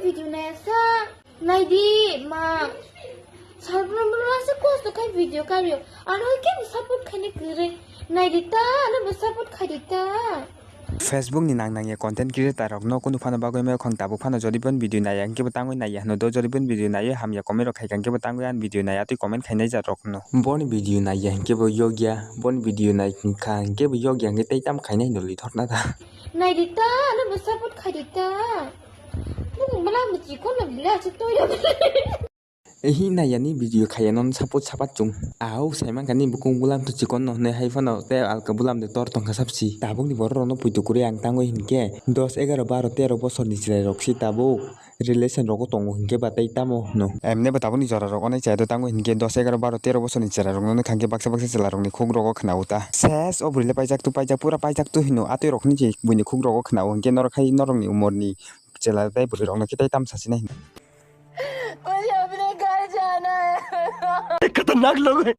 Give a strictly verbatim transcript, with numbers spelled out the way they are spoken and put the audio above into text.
Video nai sa, nai di ma. Salbrum brum asa kos to kai video kario. Ano ke bo support khaini kire. Nai di ta, ano bo support khai di ta. Facebook ni nang nang ya content creator rok no kunu phano bagwi ma khong tabuk phano jodi bon video nai ya hwnkhe bo tangwi nai ya hwno do jodi bon video nai ya hamya comment rok khai kha hwnkhe bo tangwi an video nai ya twi comment khainai jat rok no. Boni video nai ya hwnkhe bo yog ya, boni video nai kha hwnkhe bo yog ya hwnkhe tei tam khainai no lithok na ta. Nai di ta, ano bo support khai di ta. Bung bela muchi kono bela chu toyo. Ehi nai yani video khaya non support sapat chung. Au sai man kani bukung bulam to chikon no ne hai phano te alka bulam de tor tong kha sapsi. Tabuk ni borok rok no puitu kuri ang tangwi hinkhe dos egaroh baroh terroh bosor ni chwrai rok si tabuk relation rogo tongo hinkhe ba tei tamo hwno. Emne bo tabuk ni jora rok onai chaya do tangwi hinkhe dos egaroh baroh terroh bosor ni chwrai rok no kha hinkhe baksa baksa chwla rok ni khuk rogo khwna o ta. Ses o bwrwi le paijak tu paijak pura paijak tu hino atwi rok ni je buini khuk rogo khwna o hinkhe norok hai norok ni umor ni chwla tei bwrwi rok no khe tei tam sasi nai hino. मुझे अपने घर जाना है। खतरनाक लोग हैं।